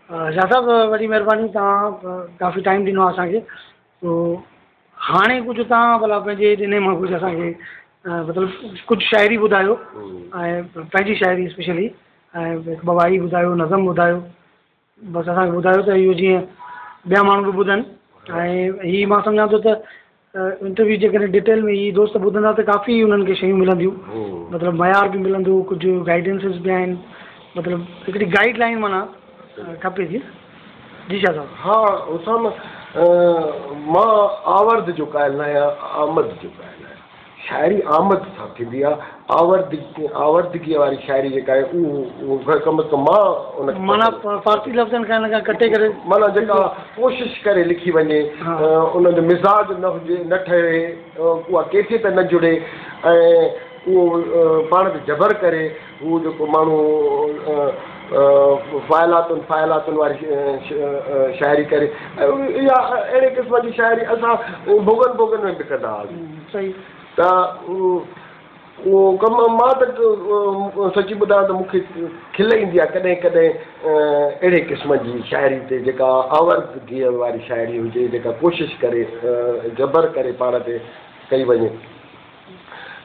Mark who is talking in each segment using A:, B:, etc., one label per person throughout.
A: شاهه صاحب وڏي مهرباني توهان ڪافي ٽائيم ڏنو آهي اسان کي تو هاڻي ڪجهه توهان ڀلا پنهنجي ڏني مان ڪجهه اسان کي مطلب ڪجهه شاعري ٻڌايو ۽ پنهنجي شاعري اسپيشلي ۽ هڪ ٻه وائي ٻڌايو نظم ٻڌايو بس اسان کي ٻڌايو ته اهو جيئن ٻيا ماڻهو به ٻڌن ۽ هي مان سمجهان ٿو ته انٽرويو جيڪڏهن ڊيٽيل ۾ هي دوست ٻڌندا ته ڪافي انهن کي شيون ملنديون مطلب معيار به ملندو ڪجهه گائيڊنسز به آهن مطلب هڪڙي گائيڊ لائن معنيٰ کپي ٿي جي شاهه صاحب.
B: ها اسامه مان آورد جو قائل نه آهيان آمد جو قائل آهيان. شاعري آمد سان ٿيندي آ، آوردگي آوردگيء واري شاعري جيڪا آهي اهو ڪم از ڪم مان ان کي
A: معنيٰ فارسي لفظن کان ان کان ڪٽي ڪري.
B: معنيٰ جيڪا ڪوشش ڪري لکي وڃي، ان جو مزاج نه هجي، نه ٺهي، اها ڪيفيت نه جڙي ۽ اهو پاڻ تي جبر ڪري هو جيڪو ماڻهو فاعلاتن فاعلاتن واري شاعري ڪري ۽ اها اهڙي قسم جي شاعري اسان ڀوڳن ڀوڳن ۾ به ڪندا هئاسين ته اهو ڪم مان ته سچي ٻڌايان ته مون کي کل ايندي آهي ڪڏهن ڪڏهن اهڙي قسم جي شاعري تي جيڪا آوردگيء واري شاعري هجي جيڪا ڪوشش ڪري جبر ڪري پاڻ تي ڪئي وڃي.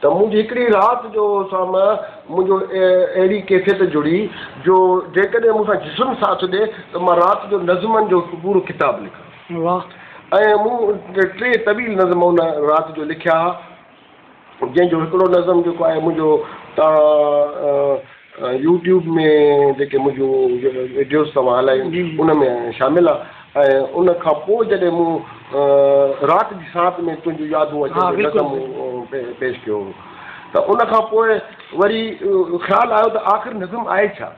B: ته منهنجي هڪڙي رات جو اسامه منهنجو اهڙي ڪيفيت جڙي جو جيڪڏهن مون سان جسم ساٿ ڏي ته مان رات جو نظمن جو هڪ پورو ڪتاب لکان.
A: واھ.
B: ۽ مون ٽي طويل نظم ان رات جو لکيا ها جنهن جو هڪڙو نظم جيڪو آهي منهنجو تان يوٽيوب ۾ جيڪي منهنجون وڊيوز توهان هلايون ان ۾ شامل آهي. ۽ ان کان پوء جڏهن مون رات جي ساعت ۾ تنهنجون يادون اچن جو نظم پيش ڪيو هو ته ان کان پوء وري خيال آيو ته آخر نظم آهي ڇا؟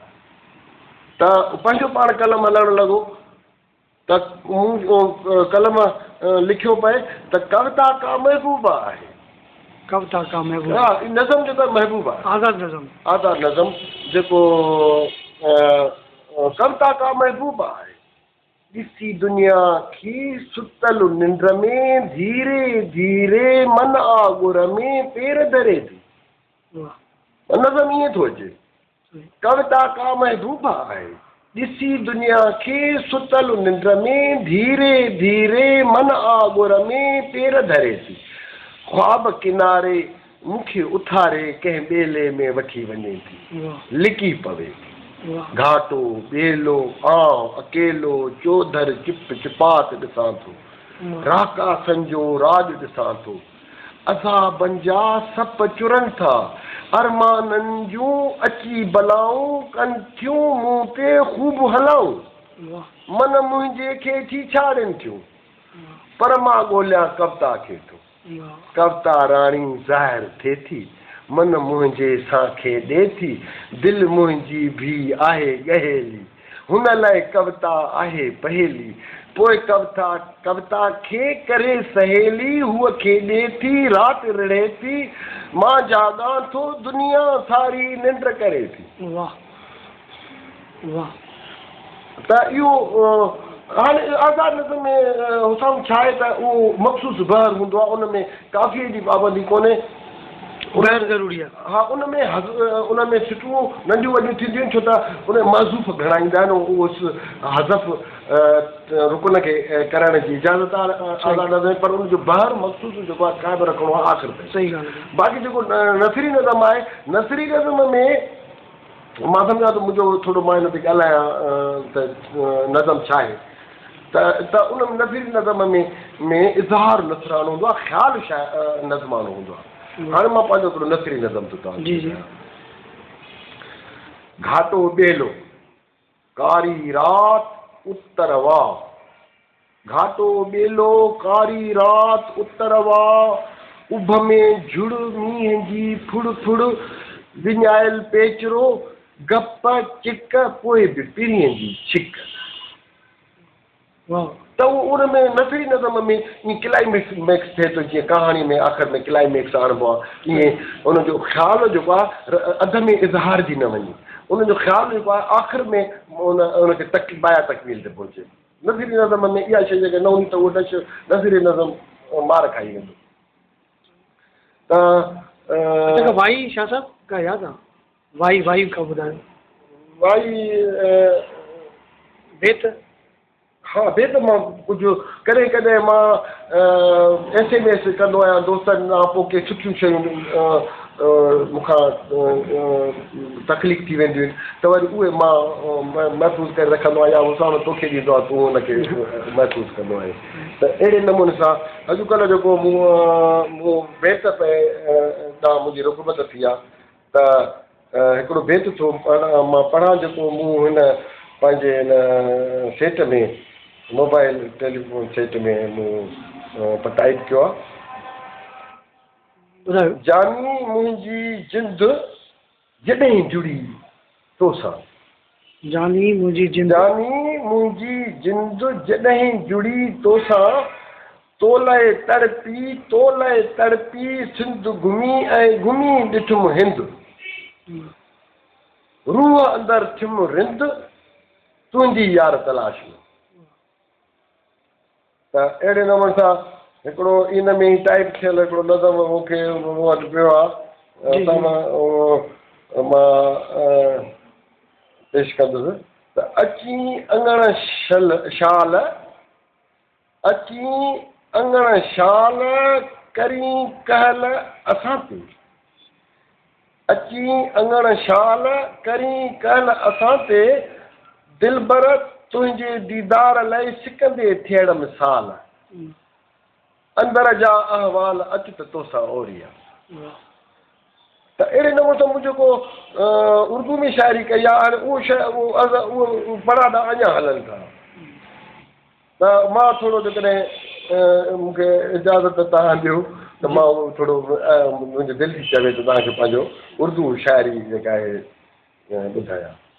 B: ته پنهنجو پاڻ قلم هلڻ لڳو ته مون قلم لکيو پئي ته ڪوتا ڪا محبوبه آهي.
A: ڪوتا ڪا محبوبه.
B: ها نظم جيڪو آهي محبوبه آهي.
A: آزاد نظم.
B: آزاد نظم جيڪو ڪوتا ڪا محبوبه آهي. ڏسي دنيا کي ستل ننڊ ۾، ڌيري ڌيري من آڳر ۾ پير ڌري ٿي. نظم ائين ٿو اچي. ڪوتا ڪا محبوبه آهي. ڏسي دنيا کي ستل ننڊ ۾، ڌيري ڌيري من آڳر ۾ پير ڌري ٿي. خواب ڪناري مون کي اٿاري ڪنهن ٻيلي ۾ وٺي وڃي ٿي. لڪي پوي ٿي. گهاٽو ٻيلو، آنء اڪيلو چوڌر چپ چپات ڏسان ٿو. راڪاسن جو راڄ ڏسان ٿو. عذابن جا سپ چرن ٿا. ارمانن جون اچي بلائون ڪن ٿيون مون تي خوب هلائون. من منهنجي کي ڇيڇاڙين ٿيون. پر مان ڳوليان ڪوتا کي ٿو. ڪوتا راڻي ظاهر ٿئي ٿي، من منهنجي سان کي ڏي ٿي، دل منهنجي ڀي آهي ڳهيلي، هن لئه ڪوتا آهي پهيلي، پوء ڪوتا ڪوتا کي ڪري سهيلي، هوء کيڏي ٿي، رات رڙهي ٿي، مان جاڳان ٿو، دنيا ساري ننڊ ڪري ٿي.
A: واه واه.
B: ته اهو هاڻي آزاد نظم ۾ حسام ڇا آهي ته اهو مخصوص بحر هوندو آهي ان ۾ قافيي جي پابندي ڪونهي.
A: بحر ضروري آهي.
B: ها ان ۾ ان ۾ سٽون ننڍيون وڏيون ٿينديون آهن ڇو ته ان ۾ محذوف گهڻا ايندا آهن اهو حذف رڪن کي ڪرڻ جي اجازت آهي آزاد نظم ۾ پر ان جو بحر مخصوص جيڪو آهي قائم رکڻو آهي آخر تائين.
A: صحيح ڳالهه آهي.
B: باقي جيڪو نثري نظم آهي نثري نظم ۾ مان سمجهان ٿو منهنجو ٿورو مان هن تي ڳالهايان ته نظم ڇا آهي ته ته ان نثري نظم ۾ ۾ اظهار نثراڻو هوندو آهي خيال نظماڻو هوندو آهي هاڻي مان پنهنجو هڪڙو نثري نظم ٿو توهان کي ٻڌايان. گهاٽو ٻيلو، ڪاري رات، اتر واء. گهاٽو ٻيلو، ڪاري رات، اتر واء، اڀ ۾ جهڙ، مينهن جي ڦڙ ڦڙ، وڃايل پيچرو، گپ چڪ، پوء به پرينء جي ڇڪ. ته اهو ان ۾ نثري نظم ۾ ائين ڪلائميڪس ميڪس ٿئي ٿو جيئن ڪهاڻي ۾ آخر ۾ ڪلائميڪس آڻبو آهي ائين ان جو خيال جيڪو آهي اڌ ۾ اظهارجي نه وڃي ان جو خيال جيڪو آهي آخر ۾ ان ان کي تڪ پايا تڪميل تي پهچي. نثري نظم ۾ اها شيء جيڪڏهن نه هوندي ته اهو نثري نظم مار کائي ويندو ته.
A: اچا وائي شاهه صاحب ڪا ياد آ؟ وائي وائي ڪا ٻڌايو.
B: وائي.
A: بيت؟
B: ها بيت مان ڪجهه ڪڏهن ڪڏهن مان ايس ايم ايس ڪندو آهيان دوستن ڏانهن پوء ڪي سٺيون شيون مون کان تخليق ٿي وينديون آهن ته وري اهي مان محفوظ ڪري رکندو آهيان يا اسامه توکي ڏيندو آهيان تون ان کي محفوظ ڪندو آهين ته اهڙي نموني سان اڄڪلهه جيڪو مون مون بيت پئي ڏانهن منهنجي رغبت ٿي آهي ته هڪڙو بيت ٿو مان پڙهان جيڪو مون هن پنهنجي هن سيٽ ۾ موبائل ٽيليفون سيٽ ۾ مون ٽائيپ ڪيو آهي.
A: ٻڌايو.
B: جاني منهنجي جند جڏهن جڙي توسان.
A: جاني منهنجي جند.
B: جاني منهنجي جند جڏهن جڙي توسان، تو لئه تڙپي، تو لئه تڙپي سنڌ گهمي ۽ گهمي ڏٺم هند. روح اندر ٿيم رند، تنهنجي يار تلاش ۾. ته اهڙي نموني سان هڪڙو ان ۾ ئي ٽائيپ ٿيل هڪڙو نظم مون کي مون وٽ پيو آهي ته مان اهو مان پيش ڪندس ته اچين اڱڻ شل شال اچين اڱڻ شال ڪرين ڪهل اسان تي اچين اڱڻ شال، ڪرين ڪهل اسان تي، دلبر تنهنجي ديدار لئه سڪندي ٿيڙم سال، اندر جا احوال اچ ته توسان اوريان. ته اهڙي نموني سان مون جيڪو اردو ۾ شاعري ڪئي آهي هاڻي اهو اهو پڙاڏا اڃا هلن ٿا. ته مان ٿورو جيڪڏهن مون کي اجازت توهان ڏيو ته مان اهو ٿورو منهنجي دل ٿي چوي ته توهان کي پنهنجو اردو شاعري جيڪا آهي ٻڌايان.